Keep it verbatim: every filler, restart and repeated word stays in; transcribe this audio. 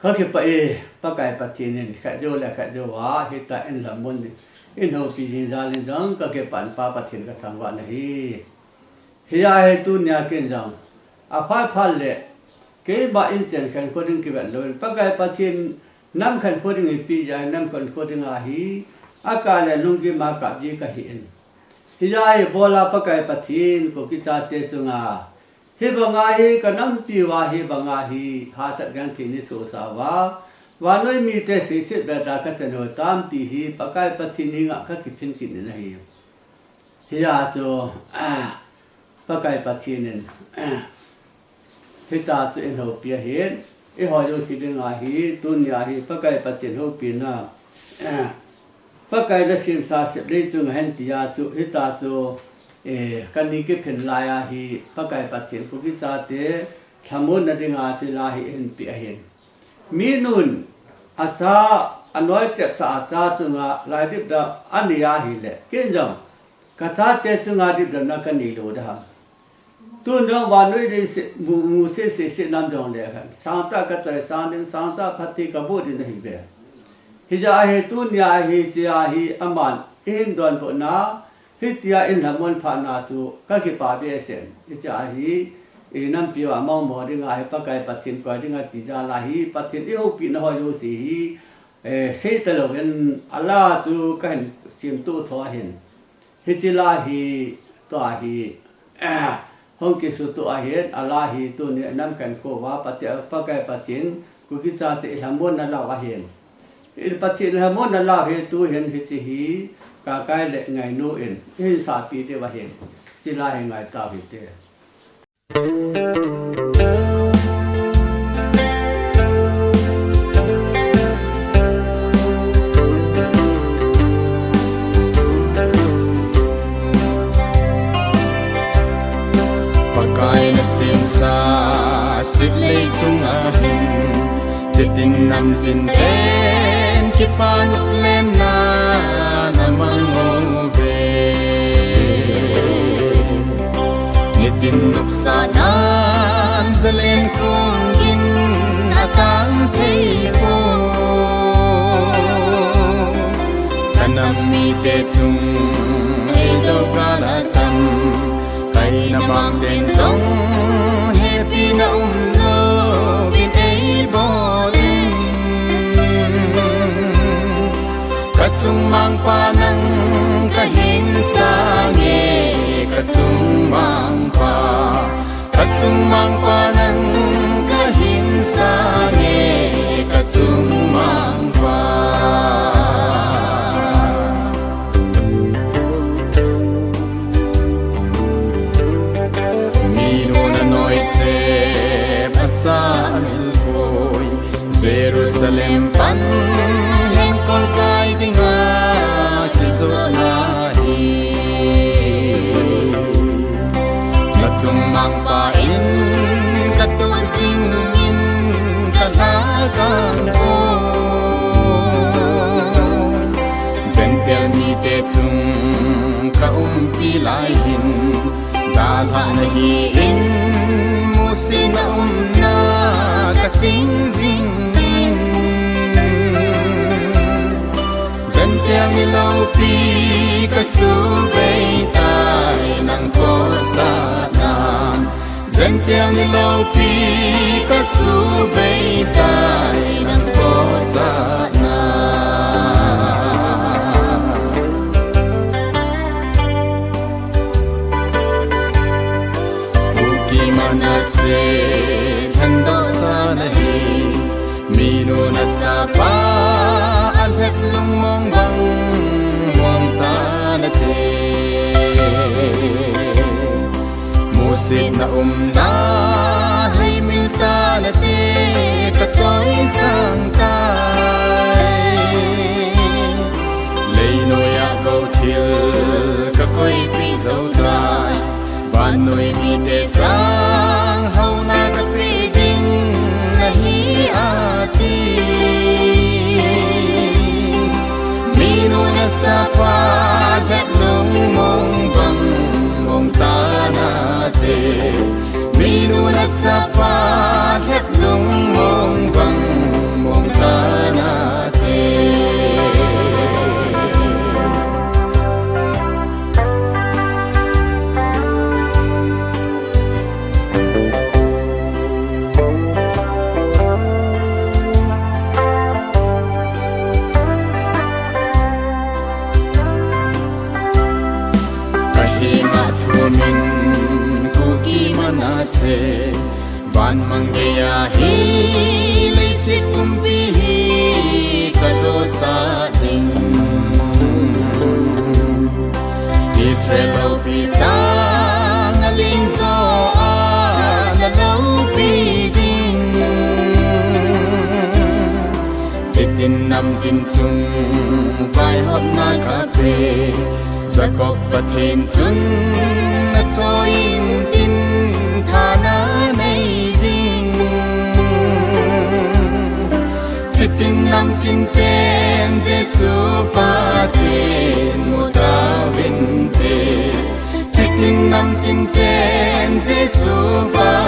Ka kipah e, Pakai Pathen in khat jou le khat jou a, hita in lhamon in houpi jing jal in jong ka kipah in Pa Pathen ka thangvah nahi. Hijeh a hi tunia ken jong, aphat phat le, keima in chen khen kho ding kivet louvin, Pakai Pathen nam khen kho ding ipi jeh a, nam khen kho ding ahi, akah le lunggim a kap ji kahi in. Hijeh a hi bola Pakai Pathen Kuki chate chunga, hibanga hi ka nampi uva hibanga hi hahsat genthei nei thohsah uva, vannoi mite seiset bep a ka chan u tam ti hi Pakai Pathen henga ka kiphin kit in ahi. Hijeh a chu, ah, Pakai Pathen in, ah, hita chu in houpi ahin, eiho jouse dinga hi, tunia hi Pakai Pathen houpina, ah, Pakai nasemsa seplei chunga hin tia chu, hita chu, eh, kani kiphin lai a hi, Pakai Pathen Kuki chate lhamonna dinga chu la hi hin pe ahin. Minun acha, anoi chepcha acha chunga lai dipdam anei ahile, ken jong ka chate chunga dipdamna kanei lou ding ham. Tun jong vannoi leiset, mu, musit seiset nam jong le khan, sangtah ka toisang ding, sangtah phatthei ka boh ding ahi ve. Hijeh a hi tunia hi, hichea hi aman eihin donbutna, hitia in lhamon phatna chu ka kipah behseh in. Hichea hi, i nampi uva mong mo dinga hi Pakai Pathen koi dinga ti jal a hi, Pathen eihoupina ho jouse hi, eh, sei talouvin, ala chu kahin semtoh tho ahin. Hiche la hi, tua hi, hung kisutoh ahin, ala hi tuni nam khen kho uva, Pate-, Pakai Pathen, Kuki chate ilhamonna la u ahin. I Pathen ilhamonna la u hi tuhin hiche hi, Kakai le Ngainu in, ihin sahpi diu ahin. Hiche la hi ngai tau hite. Pakai nasemsa seplei chunga hin, chitin namtin ten kipah noplenna namang uve. Nitin nopsahnan jalen khong in atang thei poi. Ka nam mite chung eidou gal atam, kaina bang ten jong hepina umlouvin eibol in. Ka chung mangpa nang kahin sange, ka chung mangpa. Ka chung mangpa nang kahin sange, ka chung mangpa. Minun anoi chep acha amil boi, Jerusalem pan henkol kai dinga kijotna hi. Na chung mangpa in ka tup jing in ka lha kang poi. Gentile mite chung ka umpi lai hin, dalhah nahi in, musit na umna ka ching jing in. Gentile ni loupi ka subei tai nang khohsahna. Gentile ni loupi ka subei tai nang khohsahna. Kuki Manasseh lhendohsahna hi, minun achapa alhep lungmong bang mong tan ate. Musit na umna heimil tan ate ka choisang tai. Leinoiya gou thil ka koipeh jou tai. Vannoi mite sang houna ka peh ding nahi ati. Minun achapa lhep lungmong bang mong tan ate. sa ding. Israel lopi sang a ling jo a na lopi ding. Chitin namtin chung vaihopna ka pe, Jacob Pathen chun na choiyin tin thana nei ding. Chitin namtin ten Jesu Pathen mu tauvinte. Chitin namtin ten Jesu Pa